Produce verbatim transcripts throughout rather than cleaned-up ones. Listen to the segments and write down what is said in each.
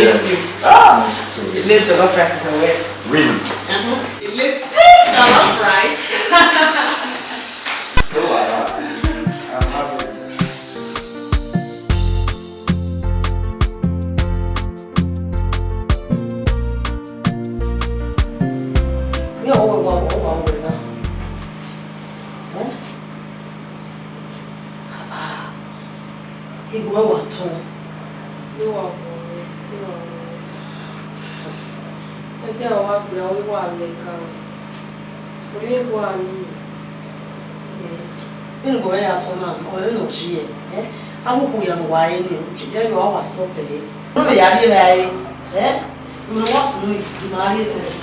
Miss you. Ah, miss too. Ilé jollof rice is the way. Really? Uh-huh. Ilé sweet jollof rice. Don't like that. I'm happy. Iran ọvbehe wa, wa, wa, wa na. Eh? Ah, ah. Igbo wa tọn. Ne wa wọ, ne wa wọ. Ẹ jẹ́ ọ wa gbe, ọ wa lẹ ka. Ọ rhie wa ni. Eh, vbene igbo ya tọn na, ọ rẹ nọ yi ẹre, eh? Avbe okhuo ya ne uwa re ni, ẹ, ọ wa stop ẹre. Ọ ya rhie vbe ẹre, eh? When I want to know it, you marry a test.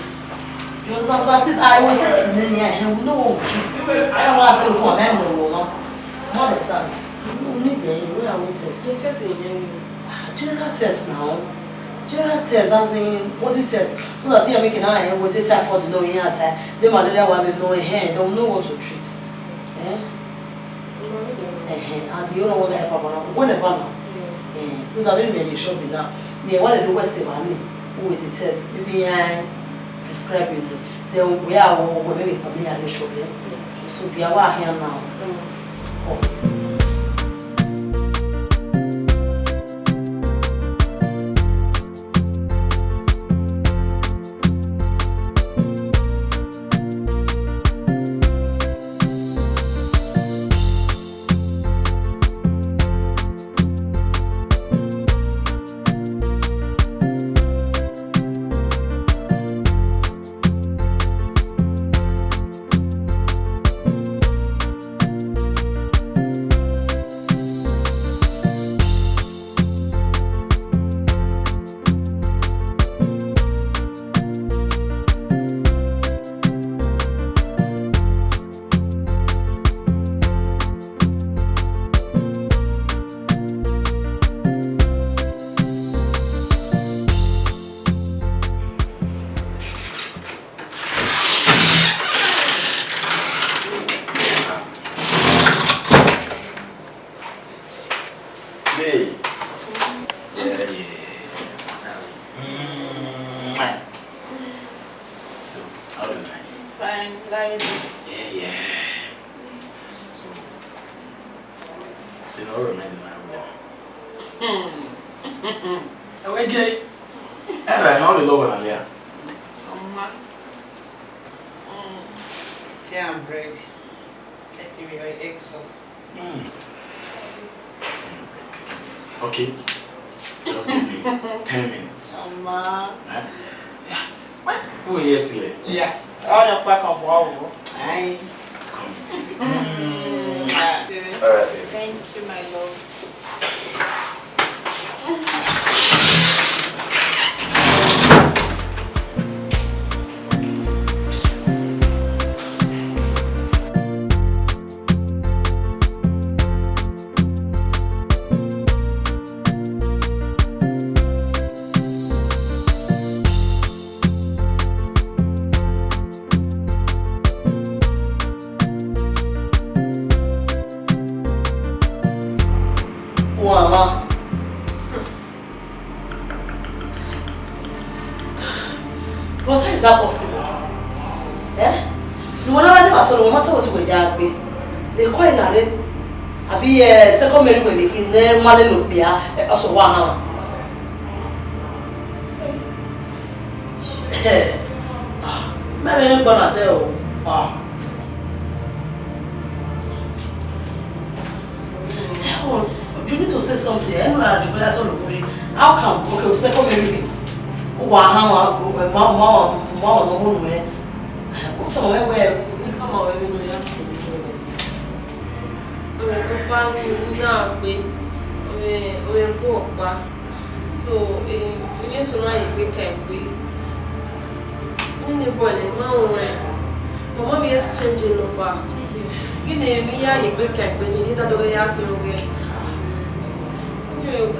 You understand? But at least I will test the name here, and we know what we treat. I don't want to tell you, I'm not. You understand? You need the, you know, I will test. The test is here. Ah, general test now. General test, as in body test. So that here make it now, eh, we take typhoid, no, here at time. The malaria one, we know, eh, they will know what to treat. Eh? Ẹhẹn, and you know what I papa now. Whenever now. Eh, you have been very sure be now. Me, what I do was say, man, who will the test? Maybe I prescribe you. Then we are, we maybe come here and show you. So we are here now. Oh. Hey. Yeah, yeah. Mm. So, how's the night? Fine, Larry. Yeah, yeah. So, you know, remind me of one. Hmm. Ẹ wẹ jẹ, ẹ rà ẹ̀hán lè lọ́wọ́ nàlẹ́ à. Ọmọ. Mm. Tea and bread. Take away your exhaust. Mm. Okay. Just give me ten minutes. Ọmọ. Eh? Yeah. Wait, who here today? Yeah. All your pack on wall. Aye. Come. Mm. All right, baby. Thank you, my love. Uwa mwa. But how is that possible? Eh? Ni wẹ na wa ne wa sọrọ, wẹ ma ta wẹ te wẹ ya gbe. Ekọ ina rre. Abi, eh, second marry wẹ vbe khin ne ma lele okpia, eh, ọsọ wa hama. Eh, ah, mẹ vbe gbọna dẹ o. Ah. Oh, you need to say something. Ẹ nu a ju bẹyẹ tọ loko rre. How come? Okay, o second marry me. Wa hama, ma, ma, ma, ma, no mo nu ẹ. O tama wẹ wẹ. Ni kama wẹ vbene ọ ya sẹ. Ọmọ ẹkọkpa na gbe, ọmọ, ọmọ ẹkọkpa. So, eh, iyẹn sunu a ye egbe ka egbe. Nene boy ne ma wọn, mama bi exchange number. Gene emwi ya ye egbe ka egbe ni, ne da do ya khin ọghe. Anyway,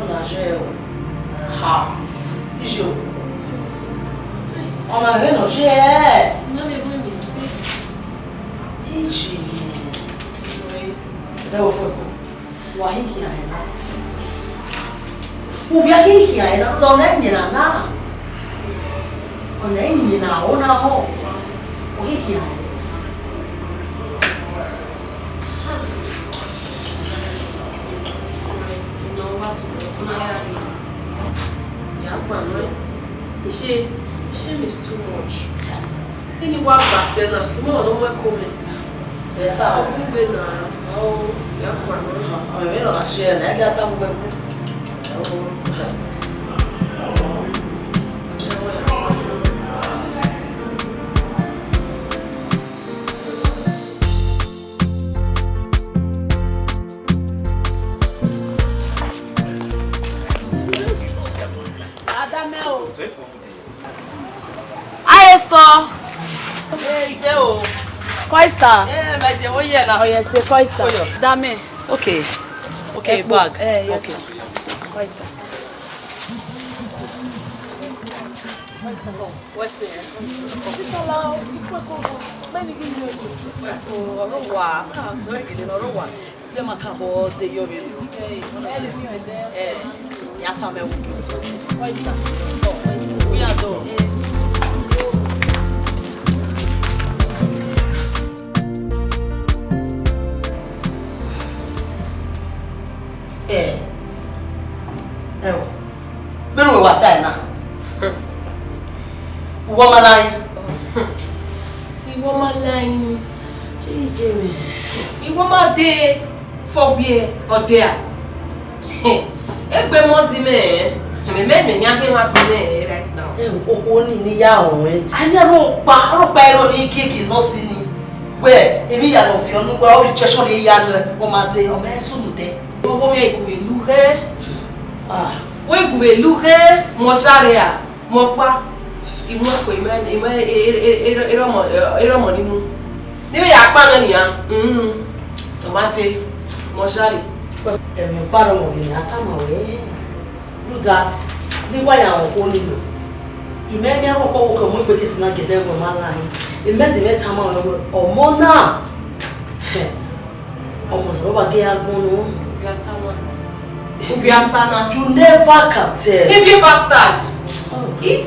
ọna je o. Ha. Ijo. Ọna vbe nọ je ẹ. Ọna vbe mistake. Ijo. Ẹ o fo ko. Wa hi khian hẹ na. Uwẹ ghi khian ẹre na, ọ na yin na na. Ọ na yin na, ọ na họn. Ọ ghi khian ẹre. Shame, shame is too much. Ini wa gba sẹ na, ima ọmọ ne ọ mu ẹko mẹ. Ẹ ta o. Ọ bu gbe na, ọ ya kpa nọ. Ọ mẹ vbe nọ na share na, ẹ ghi a ta bu gbe. Ada mẹ o. Aye store. Hey, ide o. Coista. Eh, my dear, what here now? Oh, yes, say Coista. Oh, yeah. Dame. Okay. Okay, bag. Eh, yes. Okay. Coista. What's there? This allow. If we go, many give you. Oh, I don't want. Ah, sorry, I don't want. Dem a ka bọ de yo vbe ru. Eh, ya ta mẹ wu. Where is that? Oh, we are done. Eh. Ẹo. Vbene uwẹ wa tae na, uwẹ ma la yin? Iwẹ ma la yin. Iwẹ ma de fọ wiẹ ọdẹ a. Egbe mọ zi mẹ, mẹ mẹ mẹ yan he wa bi mẹ right now. Ẹ, okhuo ni ni ya rẹn. A na rhọkpa, rhọkpa ẹre ni gege nọ si ni. Wẹ, emwi ya nọ viọ ne uwa, ọ rejection ni ya nọ, ọ ma de, ọ ma sunu dẹ. Ọghe mwẹ gu vbe lu ghẹ. Ah. Wẹ gu vbe lu ghẹ, mọ sare a, mọ kpa. I mu ẹko, i ma, i ma, e, e, e, e, erọmọ, e, erọmọ ni mu. Ne I vbe ya kpa nọ nian, mm, ọ ma te, mọ sare. Ẹmwẹ ọkpa rọmọ vbe nian, a tama wẹ, rhunmwuda, ne I wa ya rẹn okhuo ni nọ. I ma miẹn ọkpọkpọ ke ọ mu egbe kesi na gẹdẹ wẹ ọ ma la hin. I ma de mwẹ tama wẹ, ọmọ na, hẹ, Ọmọ Osanobua ghe agbọn nọ. Ubiatana. Ubiatana. You never can tell. If you bastard. Oh. It.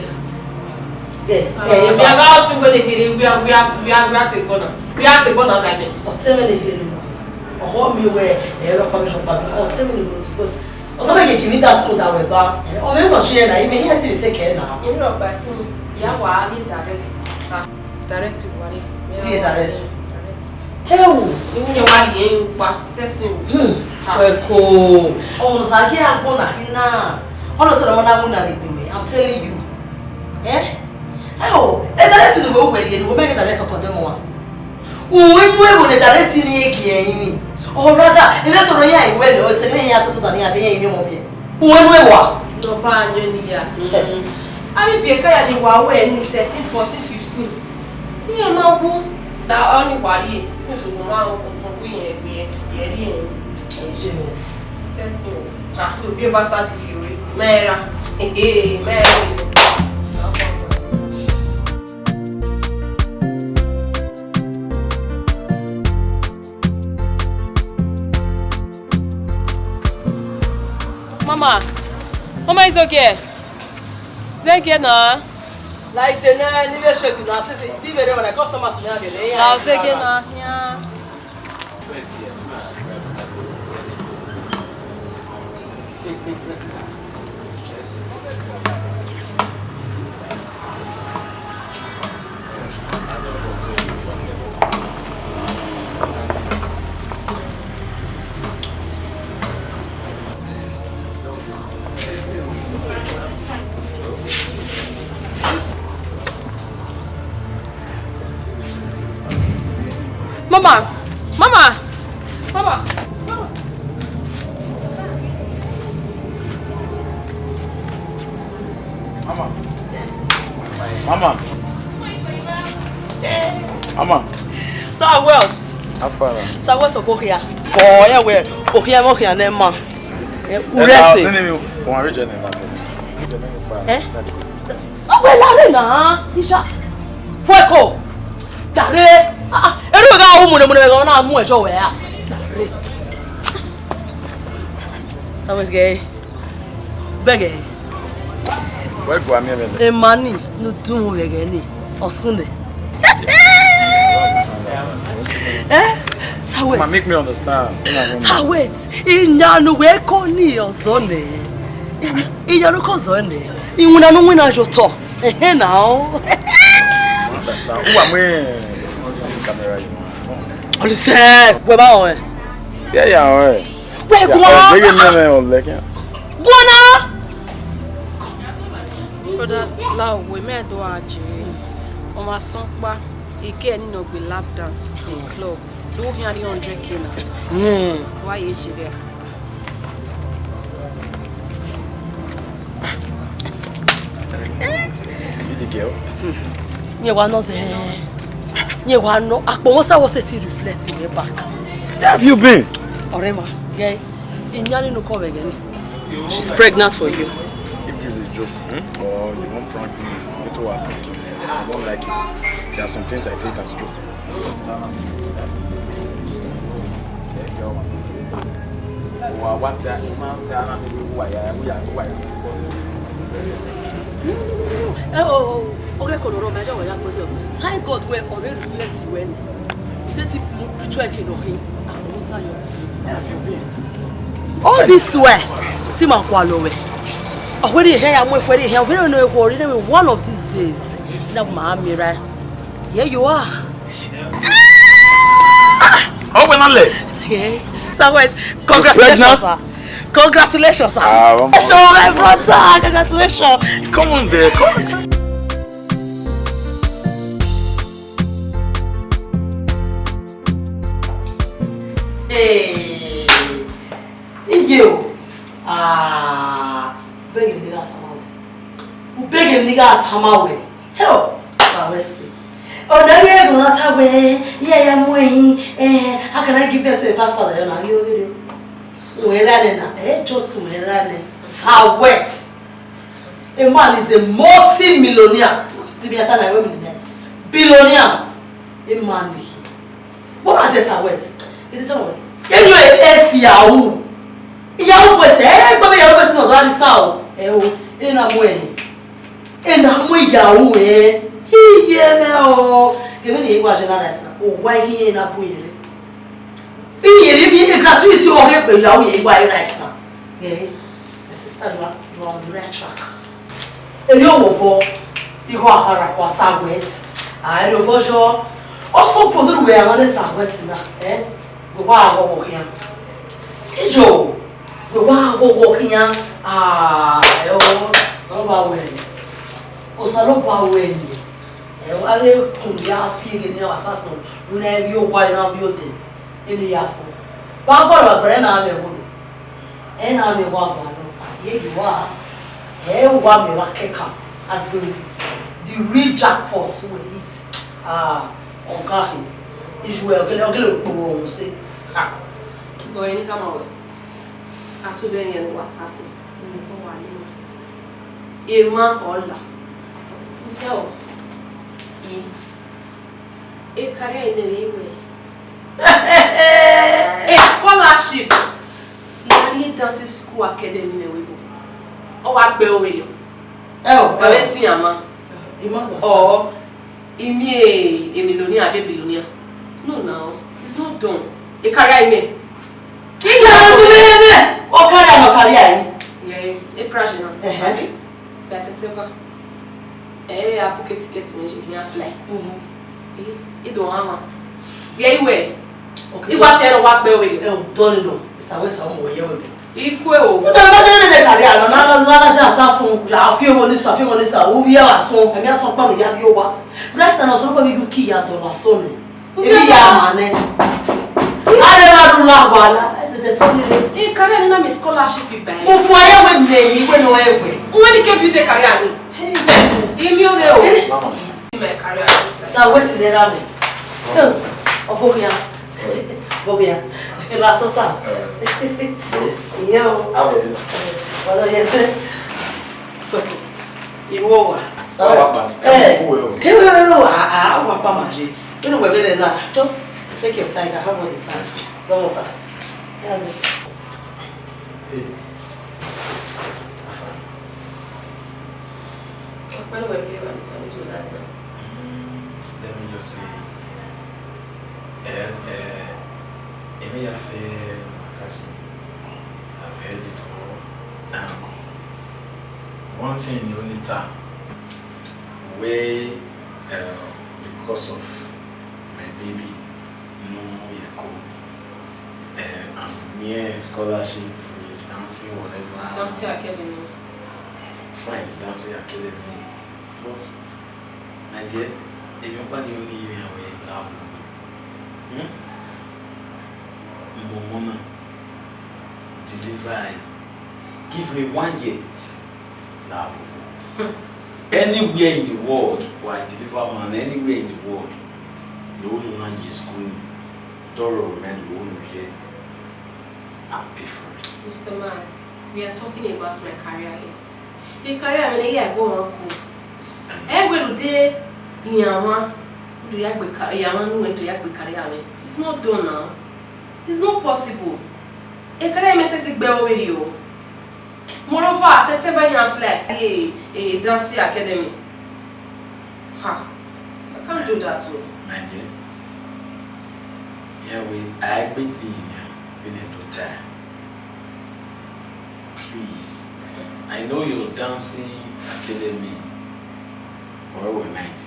Yeah, ah, yeah, yeah, bastard. About you when they get it, we are, we are, we are, we are take bona. We are take bona by me. Ọtẹn mwẹ ne kherhe nọ. Ọhọ mi wẹ, ẹ, rọ pa mi sọ pa mi. Ọtẹn mwẹ ne kherhe because ọsọ mẹ gege mi da school da wẹ ba. Ọ mẹ mọ share na, I mẹ here till take care na. Emi rọ gba school, ya wa ni direct. Ah. Direct wa re. Be a direct. Direct. Hell! Iwu yẹn wa rhie ẹre ukpa, setting o. Hmm. Ha. Wẹ ko. Ọmọ Osanobua ghe agbọn na khin na. Ọnọsẹ ọmọ na mu na rhie egbe wẹ. I'm telling you. Eh? Hell! E direct ni wẹ uwẹ rhie, ni wẹ mẹ ghe direct ọkọ dẹ mọ wa. Uwẹ mu ẹvbo ne direct ni ye gie ẹyin ni. Or rather, ẹ vbe sọrọ iran iwẹ nẹ, ọsẹ ne iran ya settle down iran, de iran yin ọmọ biẹ. Uwẹ mu ẹvbo a? Nọ ba yẹn ni ya. Eh. Avbe ibiẹka ya ni wa wẹ ni thirteen, fourteen, fifteen. Iran ma wu da ọni wa rrie, since u ma koko ku iran egbe, irẹn rhie ẹre. Ẹ, ye mẹ. Settle. Ha, no be bastard fi ore. Mẹ ra. Ehe, mẹ ra. Mama, mama, it's okay. Zẹgiẹ na. Like the na ni ve shirt na, please, di vbe rre, customers na vbe rre. Ah, zẹgiẹ na. Yeah. Mama, mama, mama, mama. Mama. Mama. Mama. Sir Wealth. How far? Sir Wealth, okhian. Oh, yeah, well, okhian, okhian, ne ma. Eh, urese. Nene mi, wan region na. Eh? Ọ wẹ lare na, Isha. Fueko. Dare. Ah, ah. Eru ga u mune mune ga na mu ẹjọ wẹ a. Dare. Samuel gay. Bẹghe. Wẹ gua miẹn mwẹ nẹ. Emani ne u dunmwu vbe ẹghẹ ni, ọ sunu. Eh? Sawet. Ma, make me understand. Sawet, iyan ne uwẹ kọ ni ọzọ nẹ. Iyan ne u kọ ọzọ nẹ. Iwinna ne u winna ye otọ. Ẹhẹn na o. Understand. Who am I? C C T V camera, you know. Ọlise, wẹ ba ọnrẹn. Yeah, yeah, ọnrẹn. Wẹ guan. Bẹghe miẹn mwẹ ọlẹkian. Guan na. Brother Lau, wẹ mẹ do a jere. Ọmwa sọn kpa, I ke ẹni nọ gbe lap dance in club. Do hia ni hundred K na. Hmm. Wa ye jere a. You the girl? Yẹn wa nọ zẹ. Yẹn wa nọ. Akpọ wọn sa wọ sẹtin reflect in back. Where have you been? Ọrẹ ma, gẹ, iyan ninu kọ vbe ẹghẹ ni. She's pregnant for you. If this is a joke, hmm? Or you wan prank me, it will happen. I don't like it. There are some things I take as joke. Wa, wa ta, ma ta na mi wa ya, wa ya, wa ya. No, no, no, no, no. Eh, oh, oh, oh. Oghẹ ko nọ rọ, mẹ jọ wẹ ya kpotọ. Thank God wẹ ọ vbe reflect wẹ ni. Sẹtin mu picture ẹke nọ khin. Ah, Musa yọ. Where have you been? All this while, ti ma kua lọ wẹ. Ọ wẹ rhie ehẹn ya mu ẹfuẹ rhie ehẹn, ọ wẹ rhie ehẹn, one of these days. Na ma mi ra. Here you are. Ọ wẹ na lẹ. Okay. Sir, wait. Congratulations, sir. Congratulations, sir. Ah, come on. Show my brother. Congratulations. Come on there. Come on. Hey. Iye o. Ah, beg him, nigga, tama wẹ. U beg him, nigga, tama wẹ. Help! Fa wẹ si. Ọna ghi ẹre ne ọ na ta wẹ, iran ya mu ẹre hin, eh, how can I give birth to a bastard? Ẹ na ghi oghe. Wẹ ra nẹ na, eh, just wẹ ra nẹ. Sir, wait. A man is a multi-millionaire. Ti bi ata na wẹ mi nẹ. Billionaire. A man is. Bọ́ ma zẹ Sir, wait. Ẹ ni tama wẹ. Ẹ ni esi Yahoo. Yahoo boys, eh, gbẹmẹ Yahoo boys nọ dọ a ni sa o. Ẹ o, ẹ na mu ẹre. Ena mu Yahoo, eh. Iye mwẹ o. Gẹmẹ ne I wa generalize na. Owa ghi ena bu yere. Iye ni bi gratuity o ghe pe Yahoo ye wa right now. Eh, my sister, you are, you are on the right track. Eri owobọ, igho akhara kua Sir, wait. A ri obọ yọ. Ọ suppose wẹ a ma ne Sir, wait na, eh? Wẹ wa ghọghọ khian. Iyo, wẹ wa ghọghọ khian. Ah, ẹ o, Osanobua wẹ ni. Osanobua wẹ ni. Ẹ wa ghe kun ya fi ghe ne a wa sa sọn, ne a vbe owa, ne a vbe odẹ. Eni ya fo. Wa bọrọ gberẹ na mẹ wo. Ẹ na mẹ wa wa nọ, a ye yo wa. Ẹ wa mẹ wa kẹkan. As in, the real jackpot we hit. Ah, ọga he. Ijuẹ ọgẹlẹ, ọgẹlẹ okporo ọhun se. Ah. Bọ, eni ka ma wẹ. A tu bẹ rin ẹre wa ta sẹ. Ọ wa le. Emwa ọ la. Ntẹ ọ. I. Ekare ẹre mẹ vbe wẹ. A scholarship ne a rrie Dancing School Academy vbe ẹvbo. Ọ wa gbe ore yọ. Ẹ o, ẹ o. Wa vbe tian ma. Ima da. Ọ, I miẹn emilionia, abe billionaire. No now, it's not done. Ekare ẹre mẹ. Iya, ọ kare, ọ kare ai. Yeah, e price na. Ẹhẹn. Abi? Bẹsẹ te ba. Eh, a book ticket ne je hia fly. Mhm. Eh, I do hama. Vbe I wẹ. Okay. I wa sẹ ne wa gbe ore. Eh, don't know. It's a wait, I'm aware of it. I kue o. Mo tẹ̀lé bá dé nílé kàrí àná, náà náà náà jẹ́ àṣà sun, yà á fi owó ní sàn, fi owó ní sàn, ó fi ẹwà sun, ẹ̀mí àṣọ pọ̀ nìyá bí ó wá. Right now, ọ̀sán pẹ̀lú U K yàtọ̀ lásán ni. Èmi yà á mà nẹ. Adé máa dùn láàbọ̀ àlá, ẹ tètè tọ́ mi lé. Ẹ kárí ẹni náà mi scholarship ìgbà yẹn. Mo fún ayé wẹ̀ nìyẹn yìí, wẹ̀ ni wọ́n ẹ̀ wẹ̀. Wọ́n ní kébí tẹ kárí àná. Èmi ò lè o. Mama. Sir, wait there, Rami. Obogia. Obogia. Ila tota. Yo. How are you? Well, yes, sir. Iwo wa. Wa pa. Eh. Ẹ wẹ wẹ wẹ, a, a, wa pa ma je. You know, we better now. Just take your time. I have all the time. Yes. Don't worry, sir. Yes. Yes, sir. Hey. Wẹ ne uwẹ kere evba ni submit your dad na? Mm, let me just say, eh, eh, emwi ya fe Makasi, I've heard it all. Um, one thing you only tell, wey, uh, because of my baby, no, yeah, cool. Uh, I'm near scholarship, dancing, whatever. Dancing academy. Fine, dancing academy. But, my dear, if you want the only year away, now, hmm? Momona, deliver. Give me one year. Now, anywhere in the world, where I deliver man, anywhere in the world, the only one year school, Doro remind the whole year, I'll pay for it. Mister Man, we are talking about my career here. Your career, I mean, here I go, uncle. Ẹ wẹ rhunmwuda iran mwa, do ya gbe ka-, iran mwa nu do ya gbe career mwẹ. It's not done now. It's not possible. E career mwẹ sẹtin gbe ro vberriọ. Moreover, September iran fly e, e dance academy. Ha, I can't do that o. My dear, yeah, we, I agree to you now. We need to try. Please, I know your dancing academy ọre wẹ mind.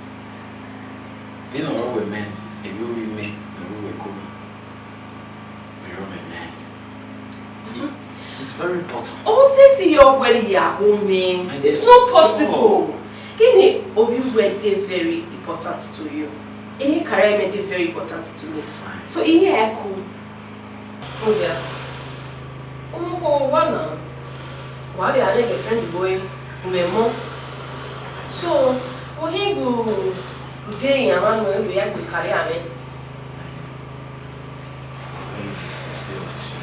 Vbene ọre wẹ mind, emwi ovbi mẹ ne uwẹ kọ na, vbe ọre mẹ mind. It, it's very important. Ọ sẹtin yọ wẹ rhie ho mẹ. It's not possible. Kidie ovbi uwẹ dey very important to you. Eni career mẹ dey very important to me. Fine. So, eni a cool. Muzia, u mu kho owa na, wa vbe a mwẹ girlfriend vbe ore, u mwẹ emọ. So, u khin gu ude iran mwa nuẹn do ya gbe career mwẹ. Let me be sincere with you.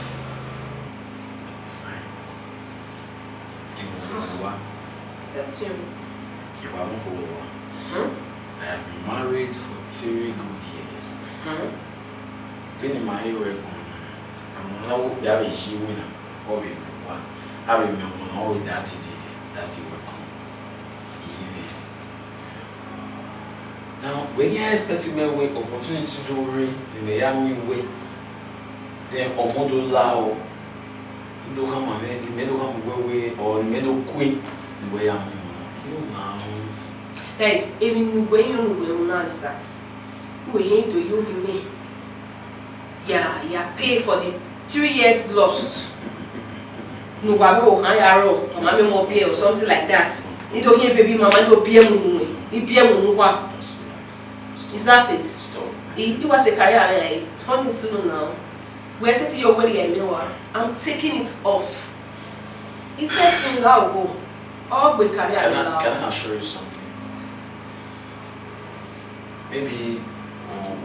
Fine. Emwi ne u wa. Settle. I wa mu kho owa. Hmm? I have been married for three good years. Hmm? Vbene ima i re ẹguae na, ọmọ ne ọ vbe okpia vbe ye iwinna, ọ vbe rre owa, a vbe miẹn ọmọ ne ọ re daddy dede, daddy welcome. Iye mwẹ. Now, wẹ ghi expect mẹ wẹ opportunity do rre ne imẹ ya miẹn uwẹ, then ọmọ do la o, do khama mwẹ, ne imẹ do khama uwẹ wẹ, or ne imẹ do kue ne uwẹ ya mu ọmọ na. No now. Guys, emwi ne uwẹ yan ne uwẹ ru na is that uwẹ yan do ye ovbi mẹ. Ya, ya pay for the three years lost. Ne uwa vbe ohan ya rrọọ, ọ ma miẹn ọmọ biẹ or something like that. Ne I do khian baby mama, I do biẹ mu nuẹn, I biẹ mu nuẹn uwa. Don't say that. Stop. Is that it? Stop. I, I wa sẹ career mwẹ rae. Honey, sunu now. Wẹ sẹtin yọ wẹ rhie mẹ wa. I'm taking it off. I sẹtin gha wo. Ọ gbe career mwẹ la. Can I, can I assure you something? Maybe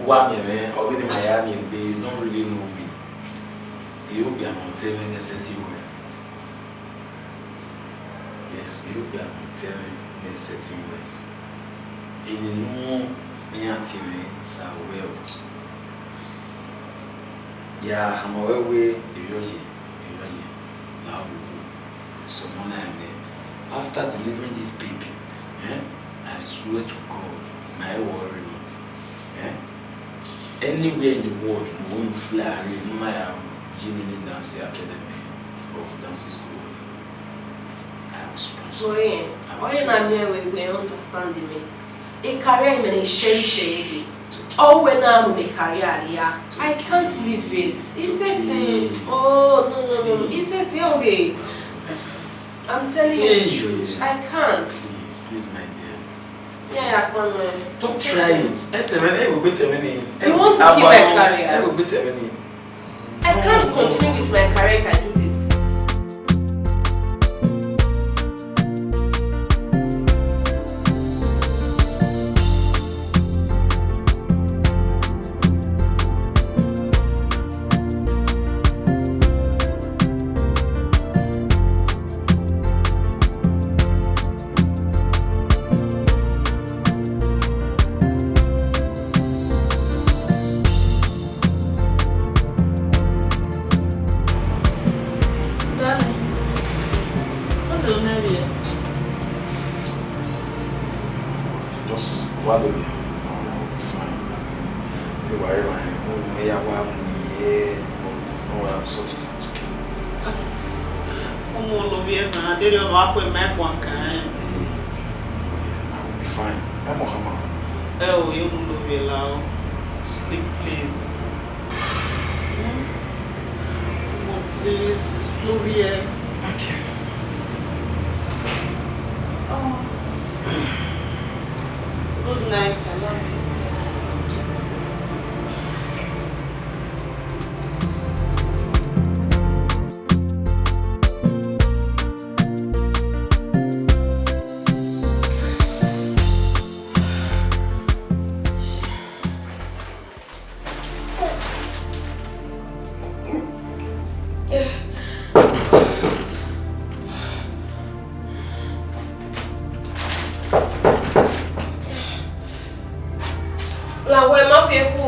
u wa miẹn mwẹ, or vbene ima ya miẹn egbe, you don't really know me. I re okpia ne ọ te mwẹ ne sẹtin wẹ. Yes, I re okpia ne ọ te mwẹ ne sẹtin wẹ. Eni ne u iran tie mwẹ sa wẹ o. Ya khama wẹ wẹ, erriọ ye, erriọ ye, la oghughu. Sẹ ọmọ na ẹmwẹ. After delivering this baby, eh, I swear to God, ma i worry nọ. Eh? Anywhere in the world, ne u fly rre, ne u ma ya ye nene dancing academy or dancing school, I will sponsor. Ọre, I will ọre na miẹn wẹ wẹ understand me. A career mẹ ne I cherish egbe. Ọ wẹ na mu mẹ career rhia. I can't leave it. It's a thing. Oh, no, no, no. It's a thing, okay. I'm telling you the truth. I can't. Please, please, my dear. Yeah, yeah, come on. Don't try it. Ẹ tẹ̀mẹ́, ẹ wò pé tẹ̀mẹ́ ni. You want to keep my career? Ẹ wò pé tẹ̀mẹ́ ni. I can't continue with my career if I do this. Darling, what's your name here? Wa do ya, I will be fine. As in, the whatever, I won't ya wa mu ye, but no, I will sort it out, okay? Ọmọ lovbiẹ na, dede ọmọ akue ma ẹkua kan. Eh, yeah, I will be fine. I'm a hammer. Ẹ o, ye mu lovbiẹ la o. Sleep, please. Hmm? Oh, please, lovbiẹ. Okay. Oh. Good night, I love you. La wẹ ma fi ku.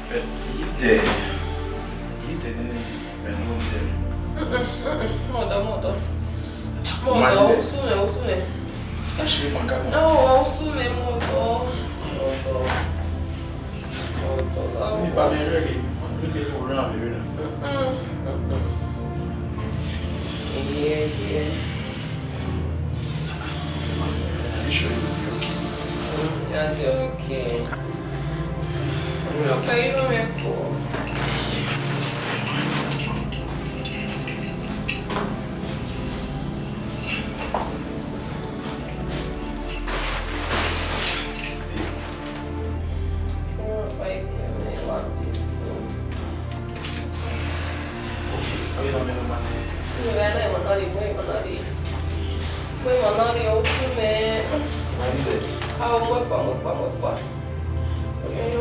But you there, you there, then you know there. Mother, mother. Mother, usu me, usu me. Sister, she be my guy. Oh, usu me, mother. Mother. Mother. Mi ba mi rẹ ghe, mi le wo ran mi rẹ. Yeah, yeah. Are you sure you'll be okay? Mm, I'll be okay. Okay, you don't make cool.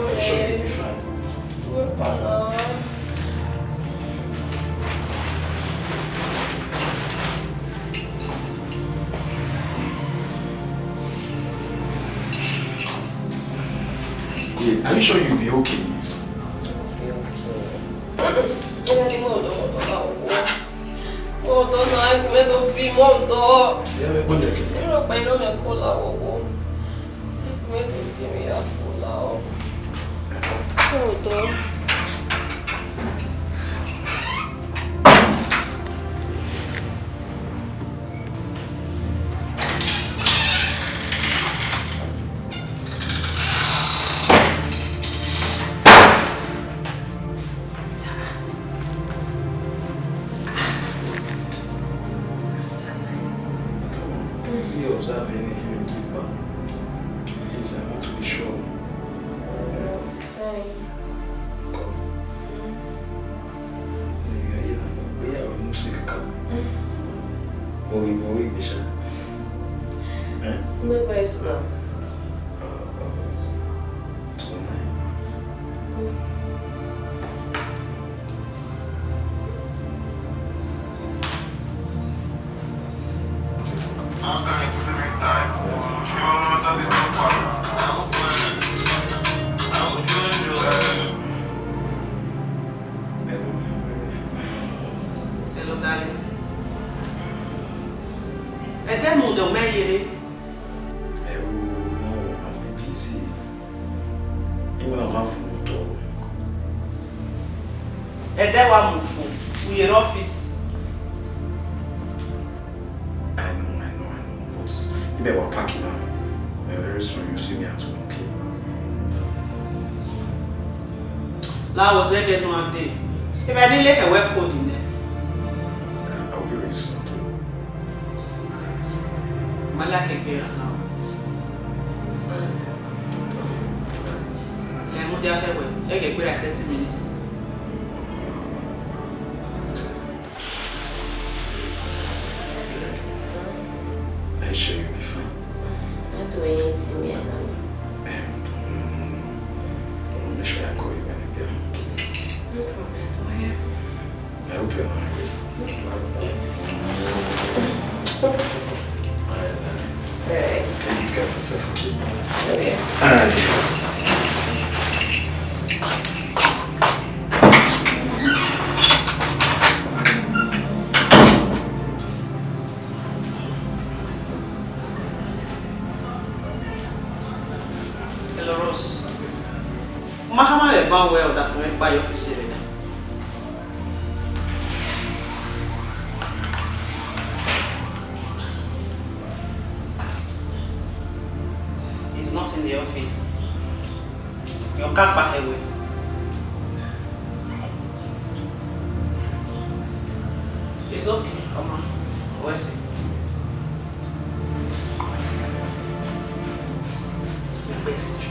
Are you sure you'll be fine? Yeah, are you sure you'll be okay? I'll be okay. Ẹ na di mẹ ọdọ, mẹ ọdọ na wo. Mẹ ọdọ na, ẹ gu mẹ do bi mẹ ọdọ. Ẹ vbe kpo lẹkẹ. Ẹ rọ kpa inọ mẹ ko la wo wo. Ẹ gu mẹ do bi mẹ ya ko la o. Mẹ ọdọ. After nine. Don't you observe anything you keep back? Please, I want to be sure. Fine. Come. Nigga, you know, we are almost sick of. Boy, boy, we shall. Eh? No, guys, no. Uh, uh, tonight. Hello, darling. Ẹdẹ mu ne ọ mẹ ye rre. Ẹ wo, no, I've been busy. Even I have no talk. Ẹdẹ wa mu fo, u ye rre office. I know, I know, I know, but if I were packing now, eh, very soon you see me at home, okay? La wo zẹ gẹ nọ dee. Ebe ni le hẹ wẹ code nẹ. I'll be ready soon, okay? Ma la ke gbera na o. Alright, yeah. Okay, bye. Lẹ mudia hẹ wẹ, ẹ gẹ gbera thirty minutes. Are you sure you'll be fine? That's why you see me around. Um, mm, I'll make sure I call you when I get home. No problem. All right, then. Hey. Take care of yourself, okay? Okay. All right. Hello, Rose. Ma khama mwẹ ban wẹ ọdafẹn mwẹ kpa ye ọfis ẹre na. He's not in the office. Your car back away. It's okay, Oma. We'll see. Yes.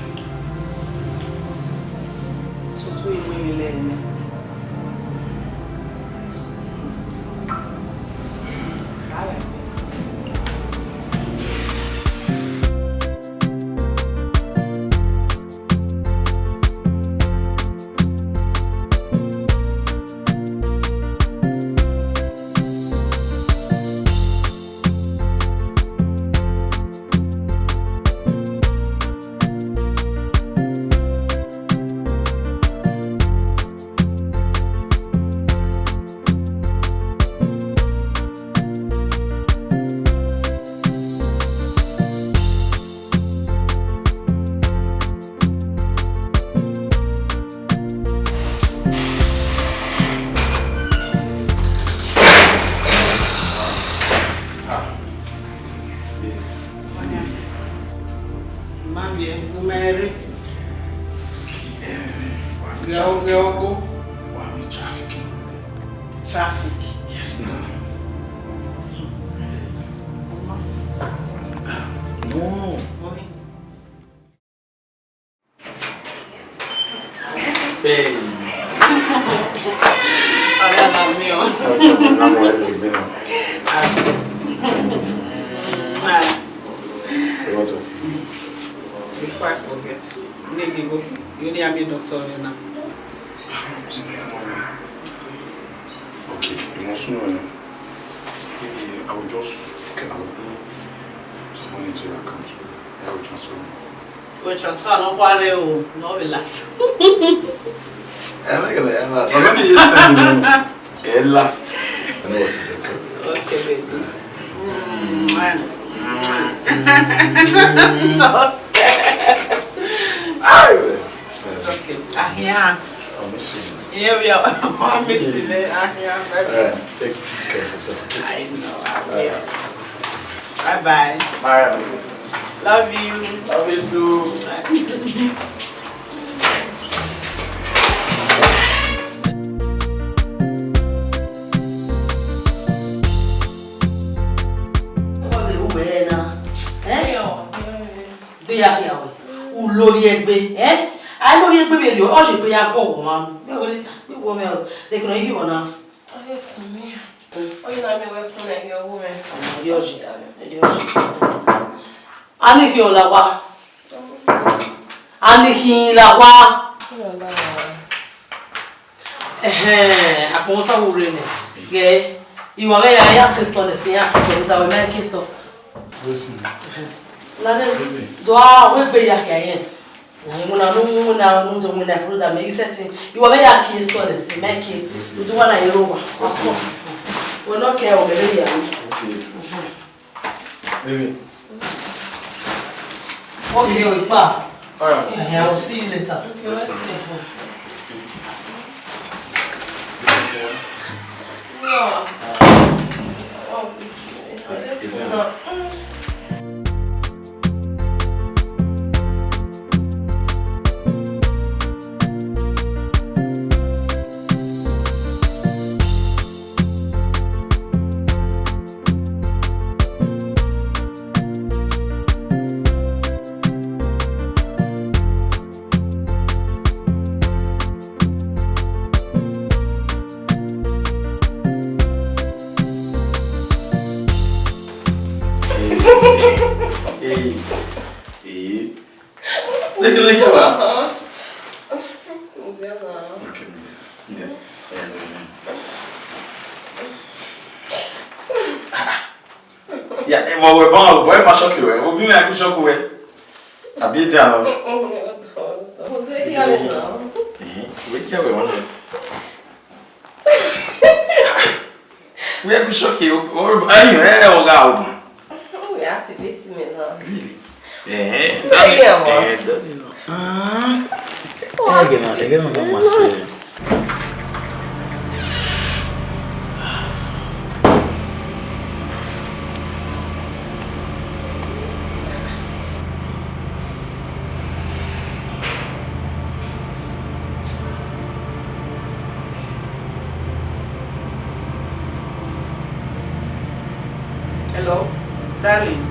So, two in women, let me. Mami, Mary. Ghe ọgho. Wa mi traffic. Traffic. Yes, now. No. Hey. Ọ̀rẹ́ mi o. Ọjọ́ mi náà mo wá lè gbé náà. Ah. So what's up? Before I forget, Nedigo, you need a doctor now. Okay, you must know. Maybe I will just, okay, I will put some money into your account. I will transfer. We transfer no worry o, no relax. I'm not gonna ever. So many years ago, eh, last. I know what to do. Okay, baby. Mm, man. So scared. It's okay. I hear. I miss you. Yeah, we are. I miss you, man. I hear. All right, take care of yourself. I know. I will. Bye bye. All right. Love you. Love you too. Gbe ya khian wẹ, u lovbiẹ egbe, ẹ? A lovbiẹ egbe vberriọ, ọ ye egbe ya guọghọ ọmwa. Mẹ wẹ, mẹ wẹ, they can hear you now. Ọ vbe kun mẹ. Ọ ye na miẹn wẹ kun na ghi ọghe mwẹ. Ọ ma rhie ọye, rhie ọye. A ni khian la owa. A ni khian la owa. Ẹhẹn, akpọnmwẹ sa vbe rre nẹ. Ghẹ, I wa vbe ya, ya sẹ stọọ nẹ, sẹ ya ke stọọ, rhunmwuda wẹ ma ke stọọ. Lare, do a wẹ egbe ya khian yẹn. Na iwinna ne u winna, ne u do winna further, mẹ i sẹtin. I wa vbe ya kie stọọ nẹ, sẹ ma ke. Udu wa na ye ro wa. Wẹ nọ kẹ, ọ vbe ya. Baby. Okay, o, ikpa. All right. Eh, I will see you later. Okay, let's see. Ya, vbe wẹ ban, ọ bọ ma shock wẹ, obi mwẹ a ku shock wẹ. Abi dia nọ. Ẹhẹn, wẹ kia wẹ wan. Wẹ ku shock, o, o, ayi, ẹ, ọ gha o. Wẹ activate me now. Really? Eh, daddy. Yeah, man. Eh, daddy, no. Ah. What? Eh, again, again, again, again. Hello, darling.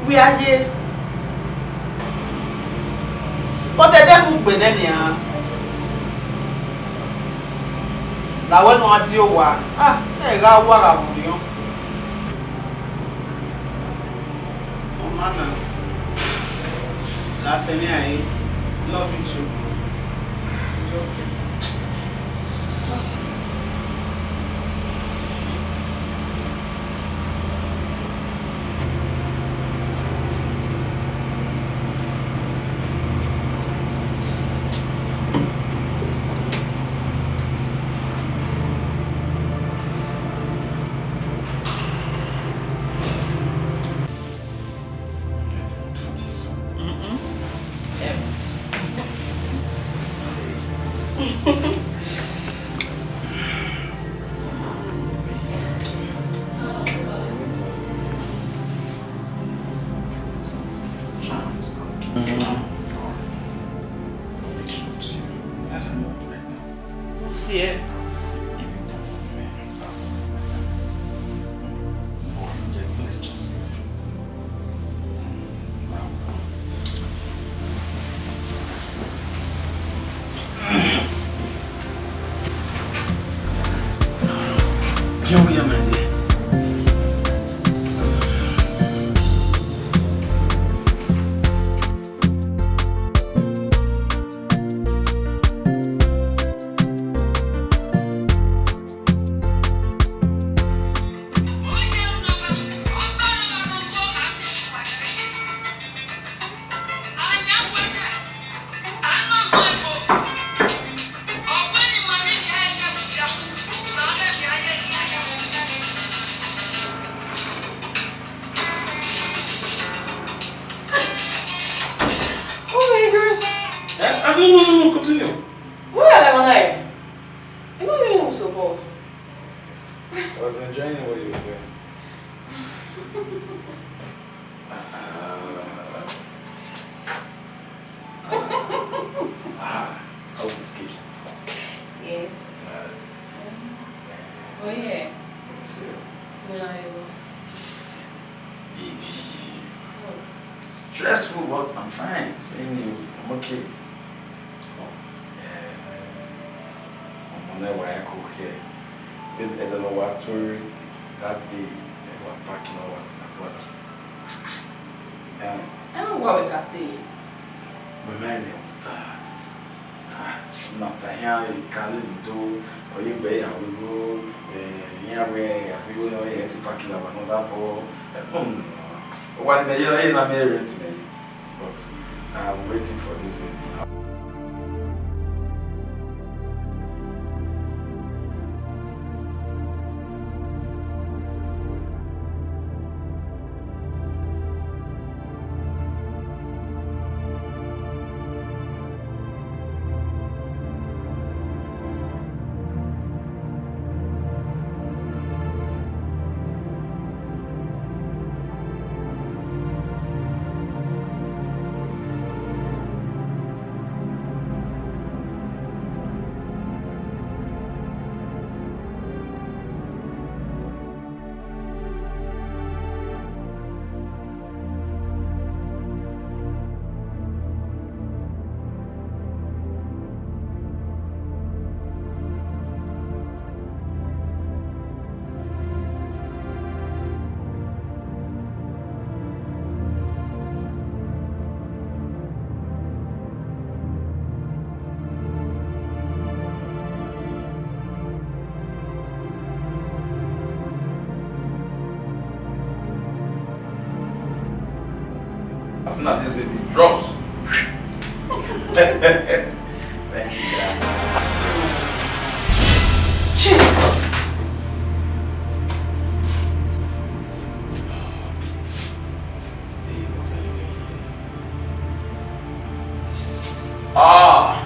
Wẹ a ye? But ẹdẹ mu gbe nẹ nian. La wẹ ne a die owa. Ah, ẹ gha wa gha vbe orhiọn. Ọ ma na. La sẹ emwi a re. Love you too. Okay. Mm. What's here? Oh my gosh. Eh, ah, no, no, no, no, continue. Where are you? I was enjoying what you were doing. Ah, ah, ah, oh, this cake. Yes. Uh, oh, yeah. So, no, I will. Baby. What? Stressful, but I'm fine. Same, I'm okay. Oh, yeah. Ọmọ ne wa ya ko khe. Vbe ẹdẹ ne ọ wa tuorre that day, ẹ wa park ne ọ wa na brother. Eh. Ẹ wa wẹ ka stay. Mẹ ma ne ta. Ah, na ta hia ka le do, ọ ye gbe ya we go, eh, hia we ya si go, ya ti park la ba no da po. Eh, hmm. Wa ni me ye, ye na me rent me. But I'm waiting for this baby. And this baby drops. Thank you, God. Jesus! Hey, what are you doing here? Ah!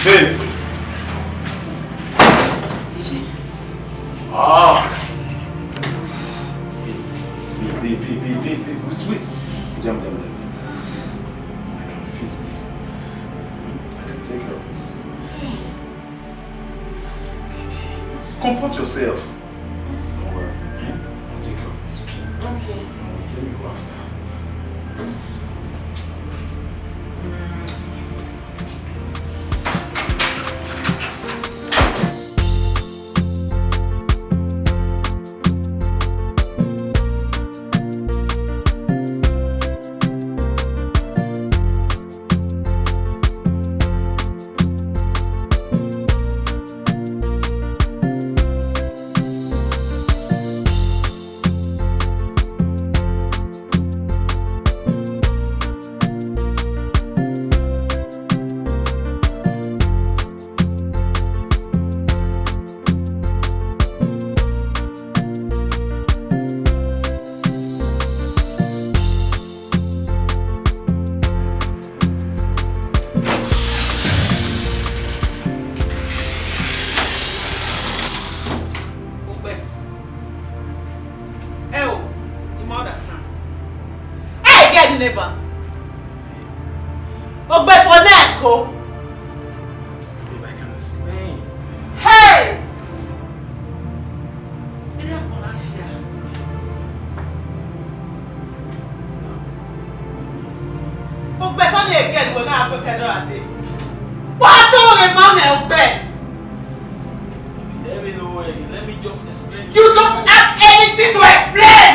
Babe! Easy. Ah! Babe, babe, babe, babe, babe, babe, wait, wait. Damn, damn, damn, damn. See, I can fix this. Hmm? I can take care of this. Baby, comport yourself. Don't worry. Eh? I'll take care of this, okay? Okay. Let me go after. Ogbẹs. Ẹ o, I ma understand. Hey, get the neighbor. Ogbẹs, for now, ko. Babe, I can explain. Hey! Erha ọkpọlọ asia. Ogbẹs, ọni egel wẹ gha gbe kẹdọ ra dee. Wa to ghe ma mẹ Ogbẹs. Let me know where. Let me just explain to You you. Don't have anything to explain.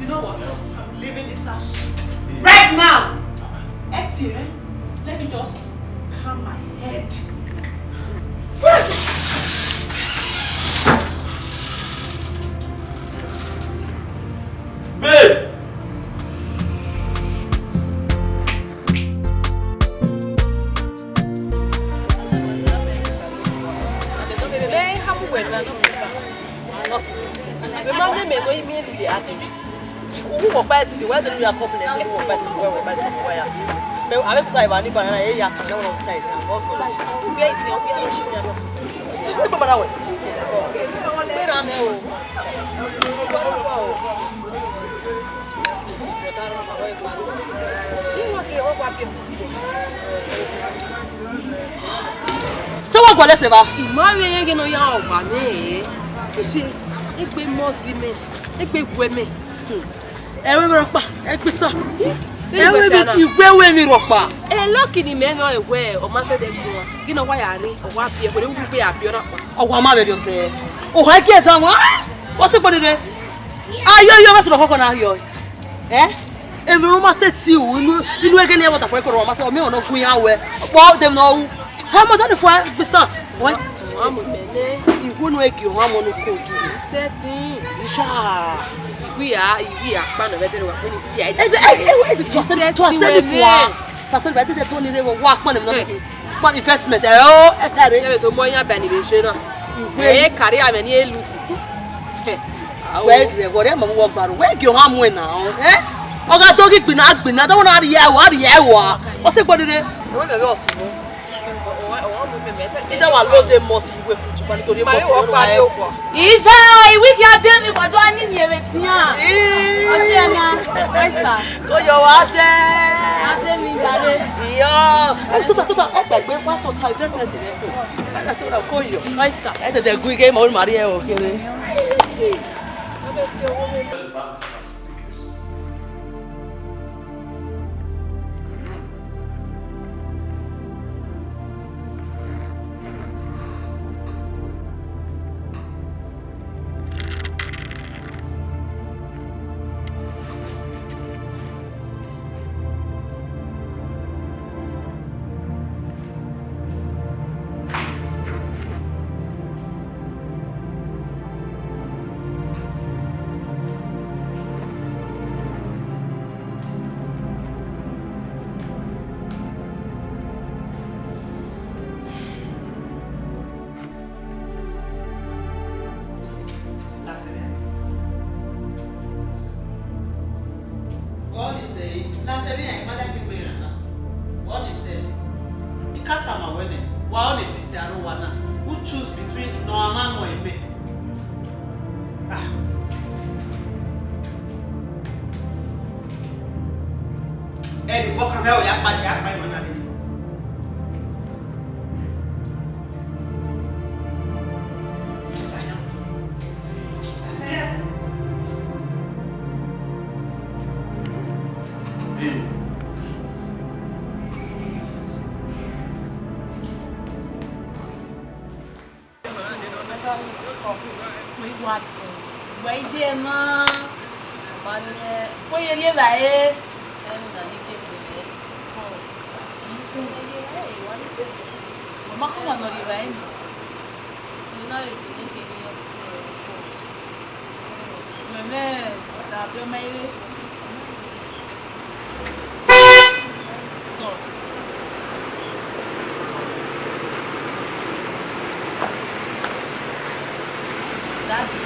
You know what? I'm leaving this house right now. Ẹ tie, let me just calm my head. Babe! Mẹ i khama uwẹ nọ. Wẹ ma miẹn mẹ ne ọ i miẹn vbe a dee. Uwu wẹ ọkpa ẹtiti, wẹ dee ya kọmplen, uwu wẹ ọkpa ẹtiti, wẹ wẹ ọkpa ẹtiti, wẹ ya. Mẹ, avbe tota eva ni banana, e ya tọn, ne wẹ tota eta. Ọsọ. Ubi ẹtiti, ubi ẹtiti, ubi ẹtiti. Ubi ẹtiti, ubi ẹtiti. Ubi ẹtiti, ubi ẹtiti. Te wa gualọ ẹse evba? I ma vbe rẹn ghe ne ọ ya rọgba mwẹ, ẹ. Ese, egbe mọ si mẹ, egbe guẹ mẹ. Ẹvbo emwi rhọkpa, ẹgbisa. Ẹvbo emwi, iwẹ ẹvbo emwi rhọkpa. Ẹ, lucky ne imẹ nọ ẹwẹ, ọ ma sẹ dẹ guan. Ghi ne ọ wa ya rre, ọ wa biẹ, wẹrẹ u gbe ya biẹ ọna kpa. Ọ wa ma vbe rriọ zẹ. Oha gie dan wan. Wọ sẹ gbọdọ rre. Ayo, yo, vbe sẹ ọkọkọ na hiọ. Eh? Emwi ne ọ ma sẹ ti u, inu, inu ẹghẹ ne ẹ vbe ọdafẹn kọrọ, ọ ma sẹ, ọ miẹn ọmọ ne ọ gun iran wẹ. Ọkpọ de emwi ne ọ ru. Ha, mọ dọni fua, gbisa. Wẹ. Ọmọ mẹ nẹ. Iwu ne ẹ gie ọmọ ne ko du. Isettin. Iya. Iwu ya, iwu ya kpa nọ vbe dẹrẹ wa, wẹ ni si a. Ẹ, ẹ, ẹ, ẹ, to sẹ, to sẹ ni fua. To sẹ ni fua, ẹ dede to ni rre wa kpa nọ nọ. Kpa investment, ẹ o, ẹ ta rre. Ẹ to mọ yan ba ni vbe se na. Ẹ kari amẹ ni e lusi. Wẹ rẹ, wẹ rẹ ma vbe wọ gba ro. Wẹ gie ọmwa muẹn na, eh? Ọ gha do ghi gbinna, gbinna, dọmọ na rhie ẹvbo, a rhie ẹvbo a. Ọ sẹ gbọdọ rre. Ẹvbo mẹ vbe ọsẹ. Ida wa lo de malt iwe fridge, ba ni to rhie malt iwe. Iya, iwiki a de mi kọdọ a ni ni ẹvbo tian. Ii. Ọsẹ na, oyster. Ko yo wa de. A de mi bare. Iyo. Ẹ tota, tota, ẹ gbẹgbe wa tota investment rẹ. Ẹ tota ko yo. Oyster. Ẹ tẹtẹ gu ighe ma, ọ ma rhie ẹvbo kere. Na sẹ vbe iran ma like egbe iran na. Wa ọnii sẹ, I ka tama wẹ nẹ, wa ọnii pisi aro wa na. U choose between nọ a ma nọ ẹmẹ. Ah. Ẹni kọkan mẹ ọ ya kpa, ya kpa emwa na dede. Wẹ iye na, ma nẹ, wẹ ye rhie evbare, ẹmwẹ na ni ke gbe rẹ. Wẹ ma kọ wa nọ rhie evbare ni. Wẹ ma sister Abiọma ire. Daddy,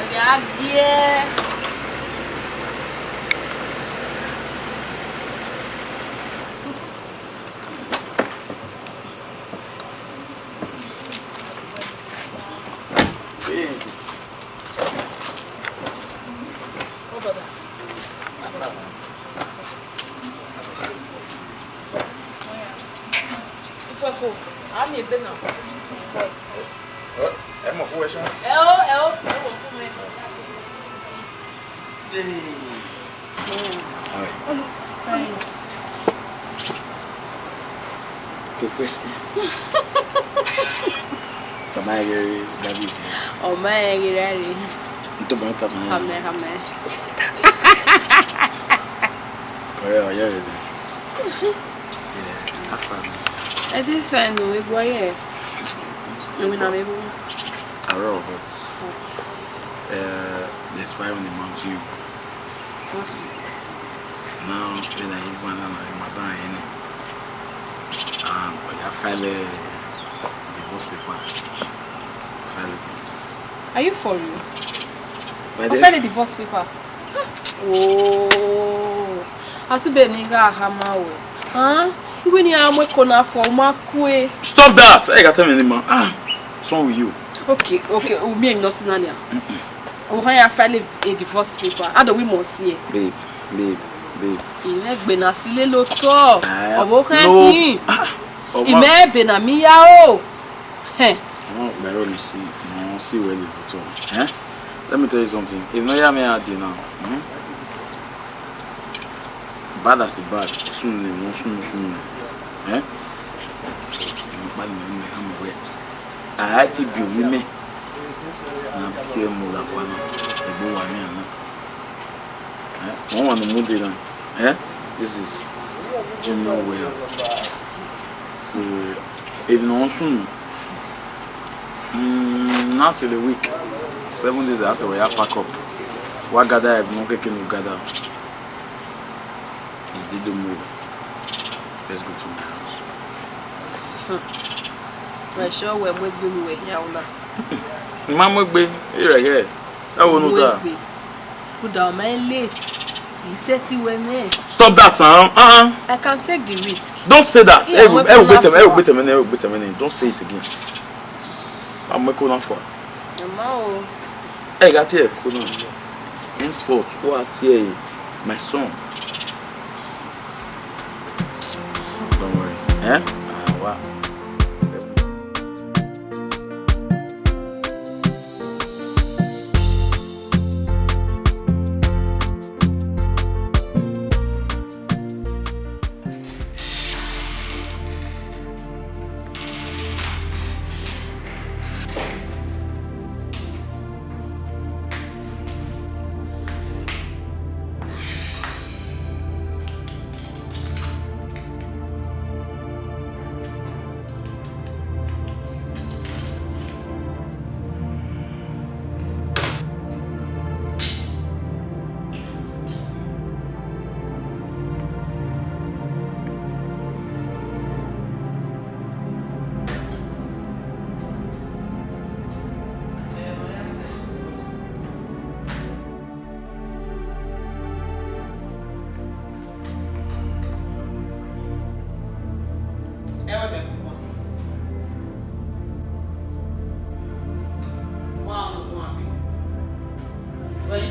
ẹghẹ a gie. Ufuẹko, a miẹn ebe na. Ẹ mọ khuẹ sha. Ẹ o, ẹ o, ẹ wọ ku mẹ. Hey. All right. Quick question. Tama ya ghe David. Ọ ma ya ghe rare. N to ma tama ya. Amẹ, amẹ. Ọyẹ, ọyẹ rẹ dẹ. Yeah, that's fine. Ẹ dẹ fẹ nọ, ebo yẹ. Emi na me bu. Arọ, but uh, the expire on the month you. Now, when I hit one, I'm like, madam, any. And I file a divorce paper. File it. Are you for real? But I then file a divorce paper. Oh, asube ni gha hama wẹ. Huh? Iwe ni a mu eko na fọ, u ma kue. Stop that! Hey, you tell me anymore. Ah, what's wrong with you? Okay, okay, u miẹn emwi ne ọ si na nia. Ọ khan ya file a divorce paper. Ado wi mọ si ẹ. Babe, babe, babe. Imẹ gbe na si lele otọ. Ah, ọvbokhan no. Hin. Ah, ọmọ. Imẹ ebe na mi ya o. Hẹn. Ọmọ, mẹ ro ni si, mo si wẹ lele otọ. Eh? Let me tell you something. If not, ya me a di now. Hmm? Bad as a bad, sunu ne, mo sunu, sunu ne. Eh? But mo pa ni mo me, I'm aware. A ti bi omi mẹ. Na bi ẹ mu la kua na. Egbe wa ni ana. Eh? Wọ́n wà ní múdì náà. Eh? This is genuine way out. So, if no one soon, mm, not till a week. Seven days, I say we are pack up. Wa gather, if no one can gather. He did the move. Let's go to my house. Wẹ sure wẹ mu egbe mu wẹ hia una. I ma mu egbe, you regret. Ẹ wo nu ta? Mu egbe. Kuda ọ ma late. He said he wẹ mẹ. Stop that now. Uh-uh. I can take the risk. Don't say that. Yeah, ẹ wo, ẹ wo gbe tẹmẹ, ẹ wo gbe tẹmẹ nẹ, ẹ wo gbe tẹmẹ nẹ. Don't say it again. A mu eko na fua. Ẹ ma o. Ẹ gha tie ẹko na. Henceforth, u a tie ẹre, my son. Don't worry. Eh? Ah, wa.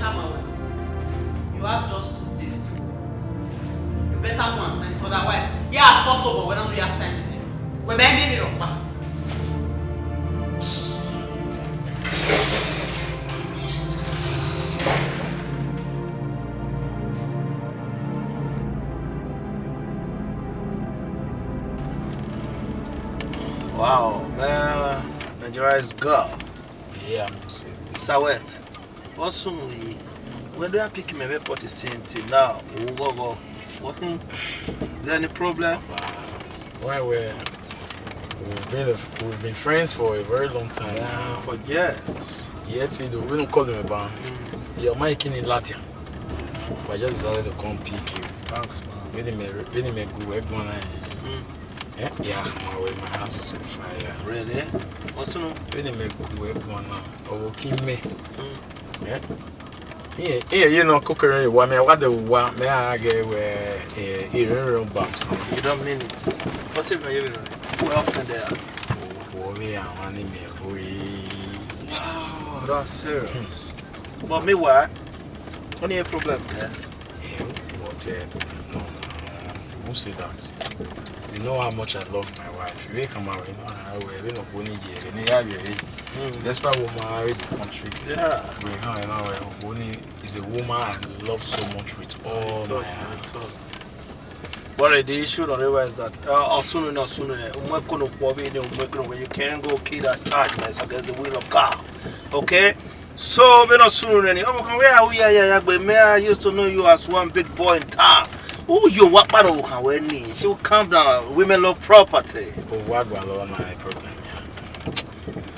You have just two days to go. You better go and sign it, otherwise, yeah, force over when you are signing. Wẹ bẹ miẹn emwi rhọkpa. Wow, man, Nigeria is God. Yeah, I'm saying. Sawet, what's wrong with you? When do I pick him a airport the same thing now? Ugogo. What thing? Is there any problem? Why we we've been we've been friends for a very long time. Yeah, for years. Yet he do we don't call him a ban. Your mic in Latia. But I just decided to come pick you. Thanks, man. When he may when he may go, everyone. Eh, yeah, my way, my house is on fire. Really? What's wrong? When he may go, everyone. Ọvbokhan mẹ. Iye iye ne ọ koko rẹn wa mẹ, wa de wa mẹ a ghe wẹ, eh, irẹn rẹn ba sẹ. You don't mean it. What's it you know? Well, friend there. Wo mi a wa ni mẹ boy. Wow, that's serious. But meanwhile, any problem there? Eh, but, eh, no, I won't say that. You know how much I love my wife. We come out, you know, I will, we not going here, we need to have you. Despite we married the country. Yeah. We can't, you know, we only is a woman I love so much with all my heart. But the issue don't realize that, uh, as soon as, as soon as, you can't go kill that child, that's against the will of God. Okay? So, we not soon any. Oh, can we are we are, yeah, yeah, but me, I used to know you as one big boy in town. Who you what part of can we need? She will calm down. Women love property. Oh, what about all my problem?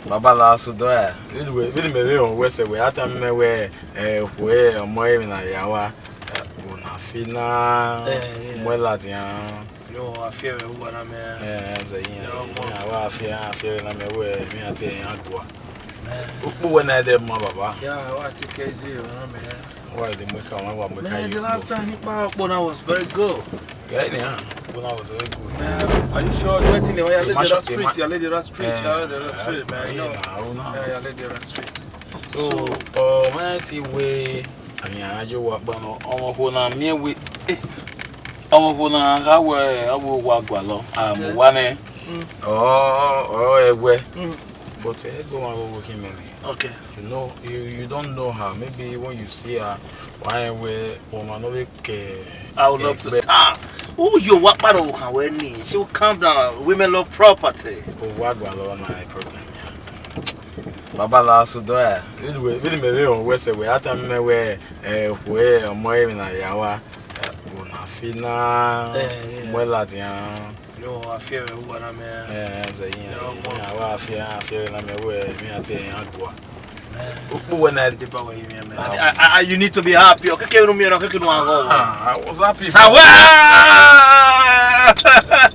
Baba la su do ya. Vidi me vbe họn wẹ sẹ wẹ, a tama mẹ wẹ, eh, wẹ ọmọ emwi na ya wa, eh, wẹ na fi na, eh, yeah, mu ladian. Yo, a fi ẹre uwa na mẹ. Eh, ẹ zẹ yin, yeah, ọmọ, a wa fi, a fi ẹre na mẹ wẹ, mi a te yan gua. Eh. Ukpu wẹ na ẹdẹ ma baba. Yeah, I want to take it easy, you know, man. Why the make am? Why make am? Man, the last time he power up on, I was very good. Yeah, yeah. When I was very good. Man, are you sure? Twenty, your lady that street, your lady that street, your lady that street, man. Yeah, your lady that street. So, uh, when I see we, I mean, I just walk by no, ọmọ kho na miẹn wẹ, eh, ọmọ kho na gha wẹ, a wo wa gualọ, a mu wa nẹ. Oh, oh, ẹwẹ. But, eh, go and go with him, man. Okay. You know, you, you don't know her. Maybe when you see her, why we woman no we care. I would love to see her. Who you what part of can we need? She will calm down. Women love property. Oh, what about all my problem? Baba la su do ya. Vidi me vbe họn wẹ sẹ wẹ, a tama mẹ wẹ, eh, wẹ ọmọ emwi na ya wa, eh, wẹ na fi na, eh, yeah, mu ladian. Yo, a fi ẹre uwa na mẹ. Eh, ẹ zẹ yin, yeah, ọmọ, a wa fi, a fi ẹre na mẹ wẹ, mi a te yan gua. Ukpu wẹ na ẹdẹ ba wẹ yin mẹ. I, I, I, you need to be happy. Okeke unu mi na, okeke unu agho. Ah, I was happy. Sawa!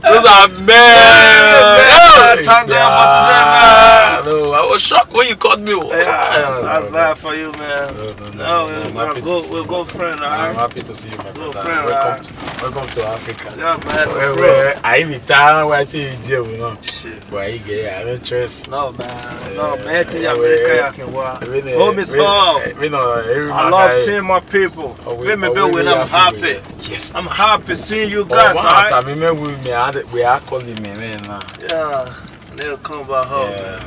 Those are men. Yeah, man. Thank God for today, man. No, I was shocked when you called me. Yeah, that's life for you, man. No, no, no, no, no, I'm happy to see you. We're good friend, all right? I'm happy to see you, my brother. Good friend, all right? Welcome to, welcome to Africa. Yeah, man. Where, where, I even tell why I tell you there, you know. Shit. But I get, I don't trust. No, man. No, man. America, I can walk. Home is home. I love seeing my people. When me be with, I'm happy. Yes. I'm happy seeing you guys, all right? I mean, we, me, I, we are calling me, man, now. Yeah. They'll come back home, man.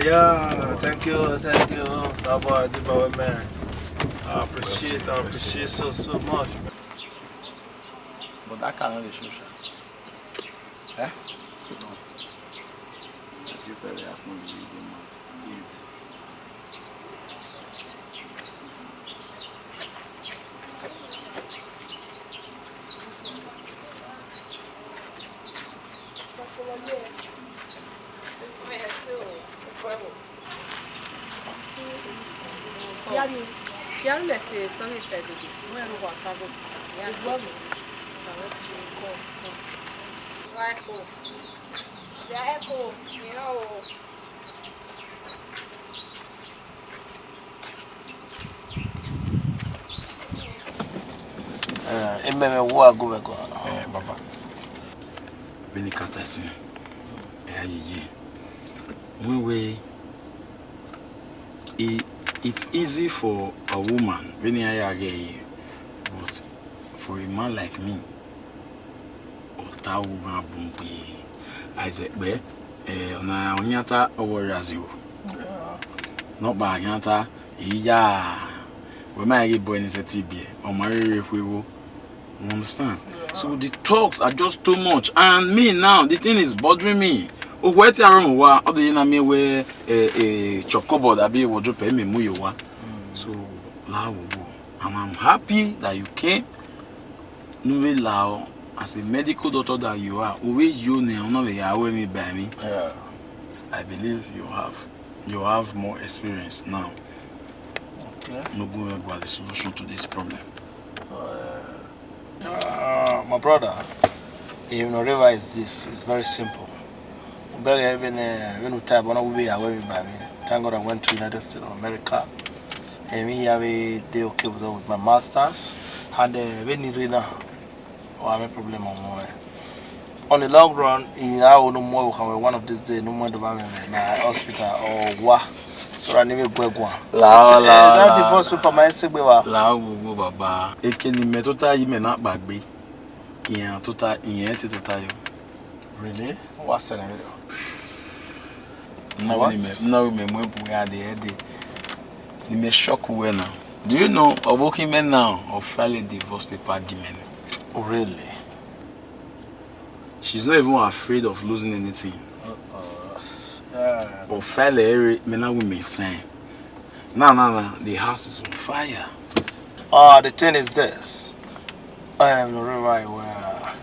Yeah, thank you, thank you, Sabo Adibawe, man. I appreciate, I appreciate so, so much, man. But that kind of show, sha. Eh? No. That you better ask me to do, man. Ya ru, ya ru lẹ sẹ, sorry, sẹ zodi. Wẹ ru wa travel. Ya ru lẹ sẹ. Sorry, sẹ, go, go. Wa ẹko. Ya ẹko. Iyẹn o. Eh, emẹmwẹ wo a gu mwẹ guan? Eh, baba. Vbene I ka ta ẹse, ẹ a yeye. Wẹ wẹ, e, It's easy for a woman vbene iran ya ghe ẹre, but for a man like me, ọ ta wu ghan bun gbe. Isaac kpẹ, eh, ọna ọ yan ta ọvbọ rra zero. Nọkpa ọ yan ta, iya, wẹ ma ghi bọ ẹre ne sẹtin biẹ, ọ ma rere khuegho. You understand? So the talks are just too much. And me now, the thing is bothering me. Okhuo ẹtin aro mu wa, ọ de ye na miẹn wẹ, eh, eh, chop cupboard abi wardrobe, mẹ mu yo wa. So, la wo wo. And I'm happy that you came. Nu vbe la o, as a medical doctor that you are, u vbe yo nẹ, ọ na vbe ya ru emwi ba emwi. Yeah. I believe you have, you have more experience now. Okay. No go and gua the solution to this problem. Uh, uh, my brother, if no river is this, it's very simple. Bẹghe vbene, vbene u ta ẹbọ na, u vbe ya ru emwi ba emwi. Thank God I went to United States of America. Emwi hia vbe dey okay with, with my masters. And, uh, vbene I rre na, wa mwẹ problem ọmọ mwẹ. On the long run, I gha ho ne u mu ẹvbo khan wẹ one of these days, ne u mu ẹdẹ vbe mwẹ vbe na hospital or wa. So that ne I vbe gu ẹ guan. La, eh, la, that la, divorce paper ma i sẹ egbe vba. La wo wo baba. Eke ne imẹ tota yi mẹ na kpaegbe. Iran tota, iran te tota yo. Really? Wa sẹ nẹ vberriọ. What? Nna wẹ mẹ, nna wẹ mẹ mu ẹbu ya de ẹde. Ne imẹ shock wẹ na. Do you know, ọvbokhan mẹ now, ọ file divorce paper gi mẹ. Really? She's not even afraid of losing anything. Uh-uh. Yeah. Ọ file ẹre, mẹ na wẹ mẹ sign. Now, now, now, the house is on fire. Ah, the thing is this. Um, no, right, well,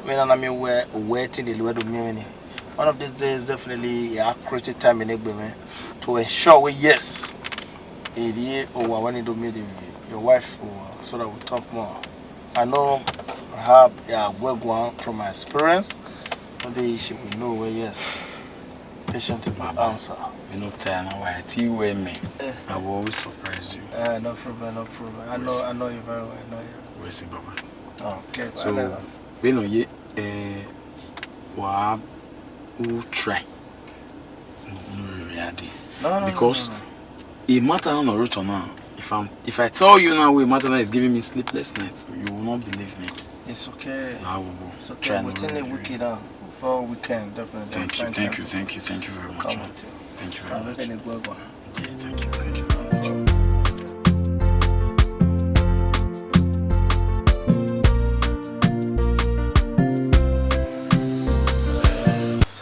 vbene a na miẹn wẹ, wẹ ẹtin lele uwẹ do miẹn emwi ni. One of these days, definitely, I create time in egbe mwẹ to ensure wẹ, yes, I rhie owa wẹ ne I do miẹn the, your wife, uh, so that we talk more. I know how I work one from my experience. Maybe she will know where, yes, patient is the answer. Baba, you know, Tana, why I tell you where me, eh, I will always surprise you. Uh, no problem, no problem. I know, I know you very well. I know you. We see, Baba. Okay. So, you know, ye, eh, wa u try. No, no, no, no, no. Because a matter no, no, no, no. If I'm, if I tell you now, a matter now is giving me sleepless nights, you will not believe me. It's okay. I will go. It's okay. Try. Within a week, now, before weekend, definitely. Thank you, thank you, thank you, thank you very much. Thank you very much. Yeah, thank you, thank you very much.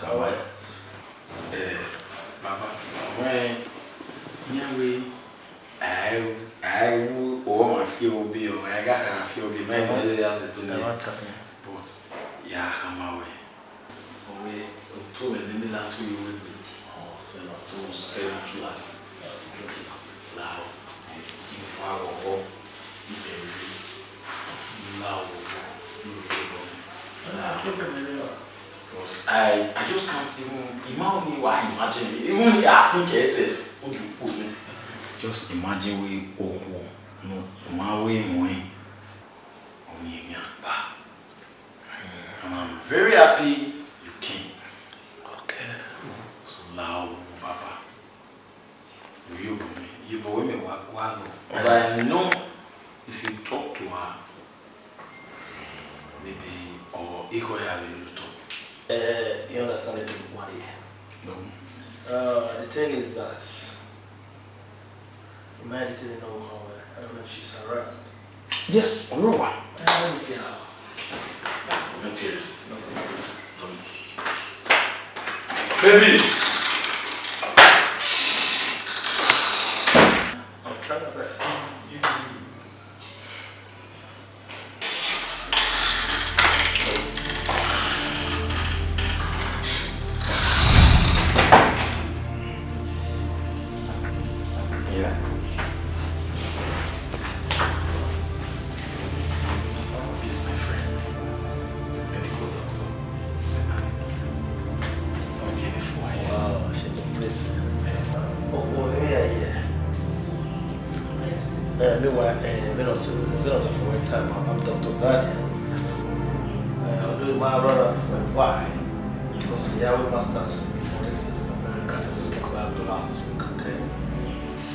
All right. Eh, Baba, wẹ, iran wẹ, a, a wu, ọ ma fi obe, ọ, a gha kha fi obe, ma, ẹ, ẹ, ya sẹ to nẹ. But, ya khama wẹ. Ọwẹ, otu mwẹ ne mi la tu iwe gbe. Ọ sẹ na tu. Ọ sẹ na tu la. Lao, ẹ, I fa ghọghọ, I bẹghe, I la ghọghọ, I ru ghọghọ. Because I, I just can't even, I ma only wa imagine, even I think myself, what you put me. Just imagine we okhuo, no, ma we mo, o mi mi akpa. And I'm very happy you came. Okay. So, lao, Baba. Iyobọ mwẹ, iyobọ mwẹ wa gua lọ. But I know if you talk to her, maybe, or ikọ ya vbe lu tọ. Eh, you understand the thing, Wale? No. Uh, the thing is that, you might need to know how, uh, I don't know if she's around. Yes, Oruwa. Uh, let me see her. Let me see her. No. Baby! I'll try my best. Yeah. This is my friend. He's a medical doctor. Mister Malik. I've been here for a while. Wow, she complete. Yeah. Oh, oh, yeah, yeah. Uh, meanwhile, uh, we not, we not for a time. I'm, I'm Doctor Daniel. Uh, I'll do my run for a while because yeah, we masters before this in America. I just came back the last week, okay?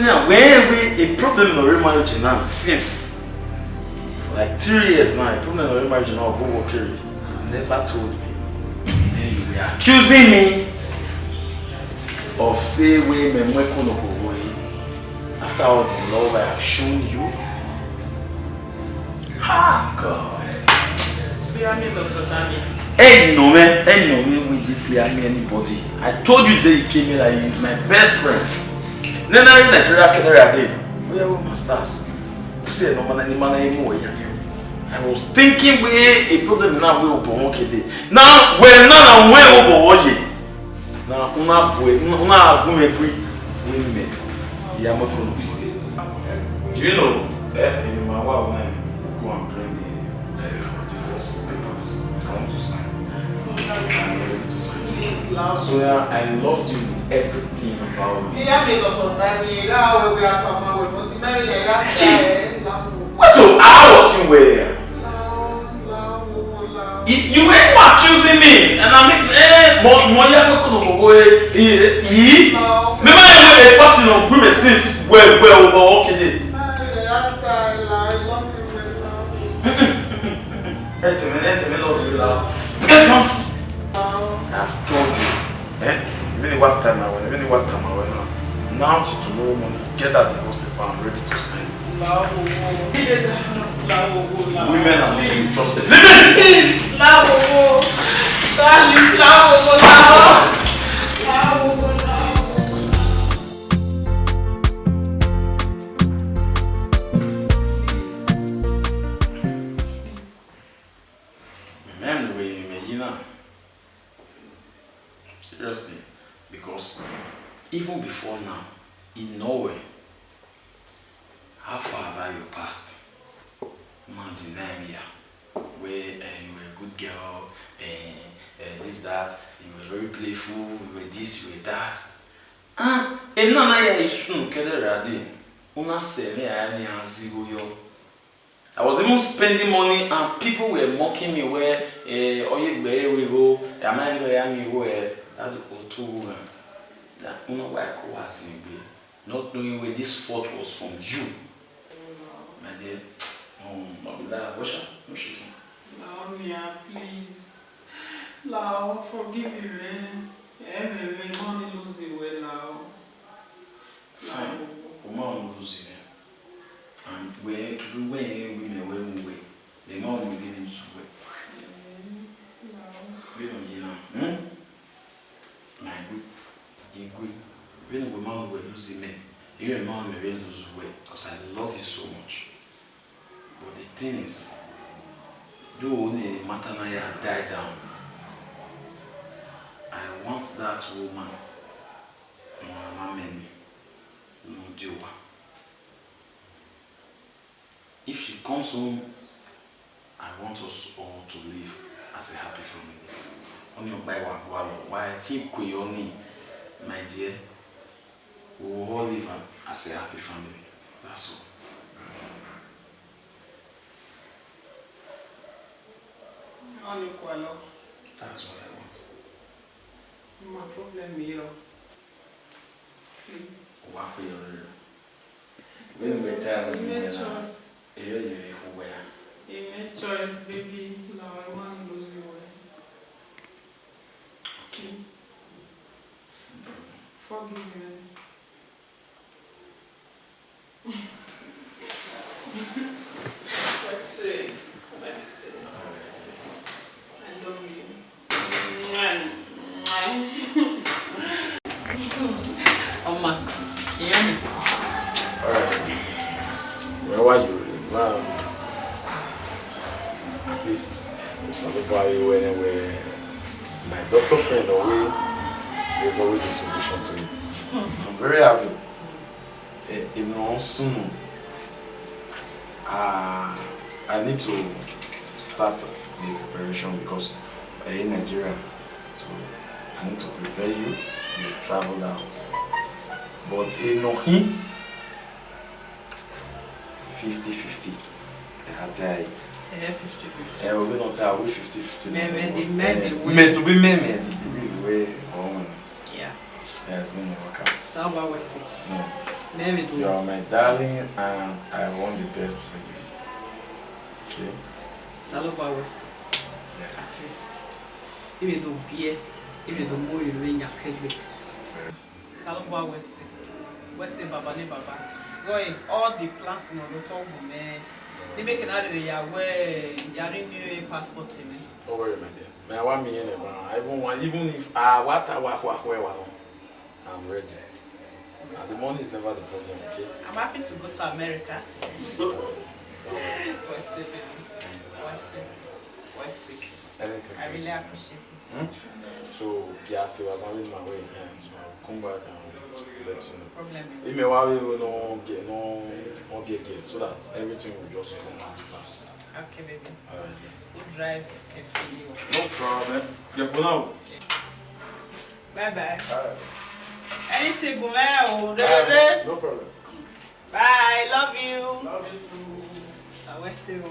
Now, when we a problem in our marriage now since for like three years now, a problem in our marriage now, go work here. You never told me. Then you were accusing me of say we me mwe kono kogo. After all the love I have shown you. Ah, God. Be a me, Doctor Daniel. Hey, no man, hey, no man, we did see me anybody. I told you the day you came here that he is my best friend. Then I read that prayer, can I read? We are all masters. You see, no man, any man, any more, yeah, you. I was thinking we a problem now, we will go on kede. Now, we're not aware of what you. Na una bue, una gu mwẹ gui, wẹ mẹ, ya mẹ kono. Do you know, eh, in my wife now, go and bring the, uh, divorce papers. I want to sign. I'm ready to sign. Please, love. So, yeah, I love you with everything about me. Ìyá mi lọ́tọ̀ ta ni, ìyá òwe àtàwọn àwẹ̀ mọ́ ti mẹ́rin yẹn yá ta ẹ̀ láwọ̀. What to, how what you were? Láwọ̀, láwọ̀, láwọ̀. You, you were even accusing me, and I mean, eh, mo, mo ya kwe kono mo we, eh, eh, me ma ya we e fati no gbe me since well, well, well, okay, dey. Ẹ tẹ mẹ, ẹ tẹ mẹ love you, love. Get off. I've told you, eh? Even what time I went, even what time I went now. Now till tomorrow morning, get that divorce paper. I'm ready to sign it. Women are not to be trusted. Leave it! Please, Lawowo. Darling, Lawowo, Lawowo. Lawowo, Lawowo. Mẹ, mẹ, mẹ, you know. Seriously, because even before now, he know well. How far about your past? Man deny me, yeah. Where, eh, you were a good girl, eh, eh, this, that, you were very playful, you were this, you were that. Ah, enana ya isun kede rade, una se me a ni azigo yo. I was even spending money and people were mocking me where, eh, oye gbe we go, am I no ya me go, eh, that otu, eh, that una wa ko wa zin gbe. Not knowing where this fault was from you. My dear, um, no be that, Washa, no shaking. Laonia, please. Lao, forgive me, man. Eh, me, me, money lose it well, Lao. Fine. Lao. Uma unu lose it. And we, to do when we may well move away. They know we didn't lose it well. Eh, Lao. We don't, you know. Hmm? My good, Igwe, vbene uwẹ ma wẹ lose imẹ, I rẹn ma wẹ mẹ vbe lose uwẹ, 'cause I love you so much. But the thing is, do ne matter na ya die down. I want that woman, mama many, no do. If she comes home, I want us all to live as a happy family. Ọni ọkpa wa gualọ, wa ẹtin kue yọ ni, my dear, we will all live am as a happy family. That's all. Ọni gualọ. That's what I want. My problem here. Please. Wa kue yọ rere. When we time we make choice. Eyo ye we ko we. You make choice, baby. Now I want to lose you. Please. Forgive me. Merci. Merci. I love you. Ọma, ìyá mi. All right. Where were you? Wow. At least, some people are anywhere. My doctor friend always, there's always a solution to it. I'm very happy. Eh, you know, soon, uh, I need to start the preparation because, eh, in Nigeria, so I need to prepare you. You travel out, but you know him, fifty fifty. I have to. Eh, fifty fifty. Eh, we not tell we fifty fifty. Me, me, the, me, the, eh, way. Me to be me, me, the believe way. Oh, yeah. Yes, no more work out. So how about we see? No. Mẹ vbe do. You are my darling and I want the best for you. Okay? Osanobua wẹ ẹse. Yeah. At least, I vbe do biẹ, I vbe do mu ovbi mwẹ yan kegbe. Osanobua wẹ ẹse. Wẹ ẹse baba ne baba. Ghe all the plans ne ọ do tọ gu mẹ. Ne I make na rere ya wẹ ya renew passport mwẹ. Don't worry, my dear. Mẹ wa miẹn nẹ ba, even one, even if a wa ta wa khua khue wa nọ, I'm ready. And the money is never the problem, okay? I'm happy to go to America. Don't worry. Wẹ ẹse, baby. Wẹ ẹse. Wẹ ẹse. Anything. I really appreciate it. Hmm? So, yeah, so I'm going my way. Yeah, so I'll come back and let you know. Problem is. Ime wa we no get, no, no get, get, so that everything will just come out fast. Okay, baby. All right, yeah. Good drive, Kefili. No problem. Yeah, for now. Bye bye. All right. Anything go well, oh, no problem. Bye, love you. Love you too. I will see you.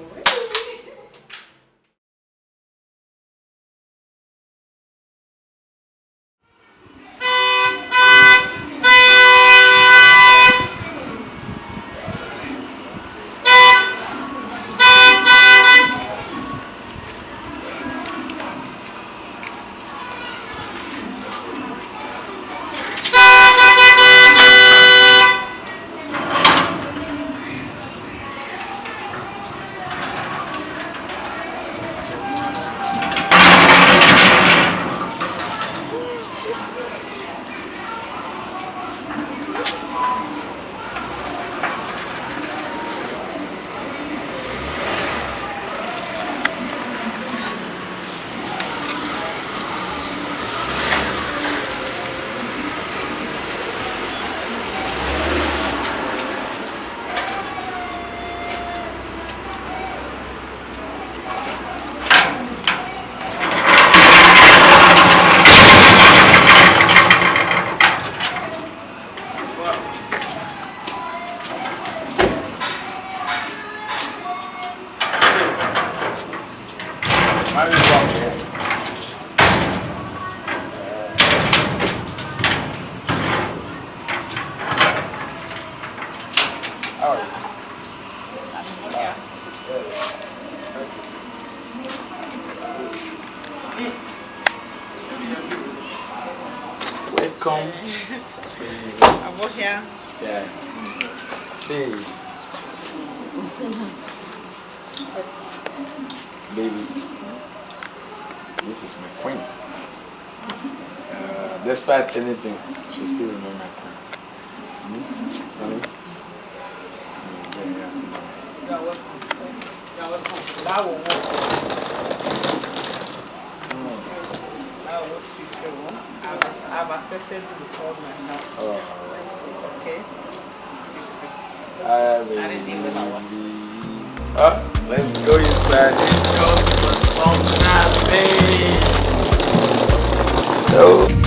How are you? Welcome. I'm here. Yeah. Hey. Baby, this is my queen. Uh, despite anything, she still remains my queen. Hmm? Honey? Mm, yeah, yeah, I think. You are welcome. You are welcome. That will work. Mm. That will work for you. I've, I've accepted you with all my heart. Oh. Okay? I will. Huh? Let's go inside. Let's go. Come now, babe. Hello.